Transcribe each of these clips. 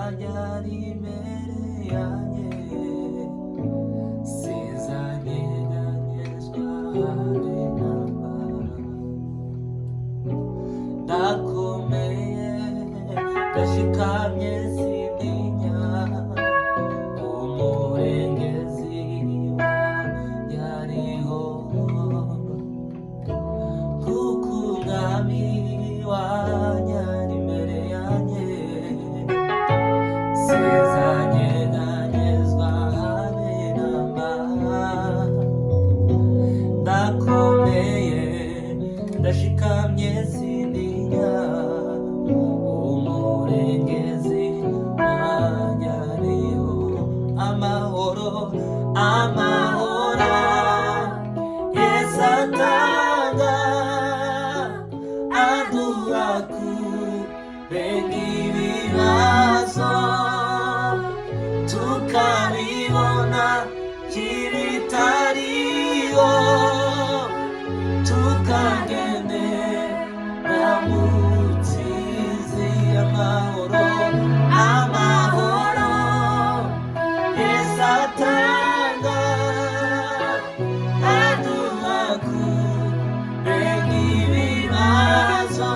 Wanjye ari imbere yanjye, sinzanyeganyezwa habe namba. Ndakomeye, ndashikamye, sintinya, Umurengezi wanjye ariho. Kuko Umwami wanjye ari imbere yanjye, sinzanyeganyezwa habe namba. Ndakomeye, ndashikamye, sintinya, Umurengezi wanjye ariho. Amahoro, amahoro Yesu atanga, aduha kurenga ibibazo, tukabibona nk'ibitariho, tukagendera mu ntsinzi. Amahoro, amahoro Yesu atanga, aduha kurenga ibibazo,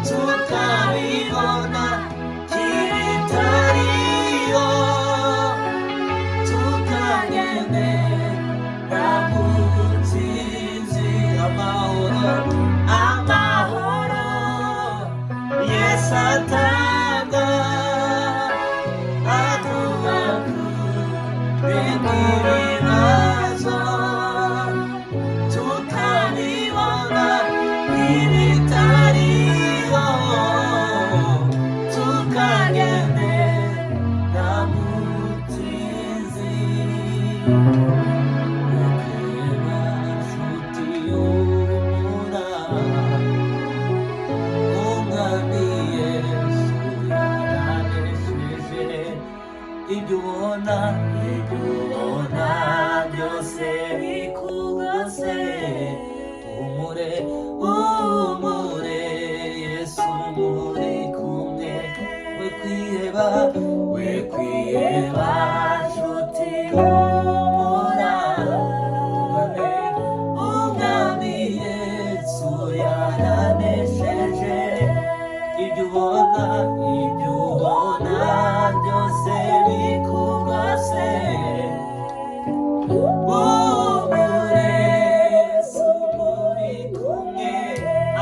tukabibona nk'ibitariho, tukagendera mu ntsinzi. Amahoro, amahoro Yesu atanga, aduha kurenga ibibazo, tukabibona nk'ibitariho, tukagendera mu ntsinzi. Ukureba nshuti y'umura, Umwami Yesu yaranesheje. Ibyo ubona, ibyo ubona byose bikugose, humure, humure, Yesu muri kumwe. We kwiheba, we kwiheba, nshuti humura. Umwami Yesu yaranesheje. Ibyo ubona, ibyo ubona byose bikugose, humure, Yesu muri kumwe.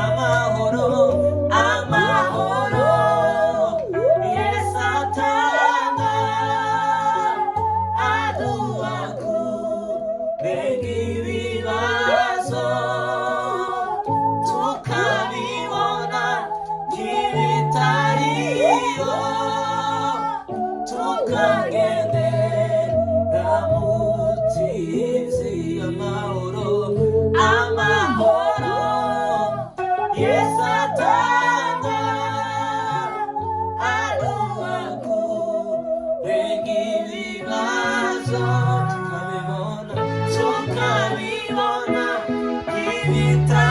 Amahoro, amahoro Yesu atanga, aduha kurenga ibibazo, tukabibona nk'ibitariho, tukagendera mu ntsinzi. Amahoro, amahoro Yesu atanga, aduha kurenga ibibazo, tukabibona, tukabibona nk'ibitariho.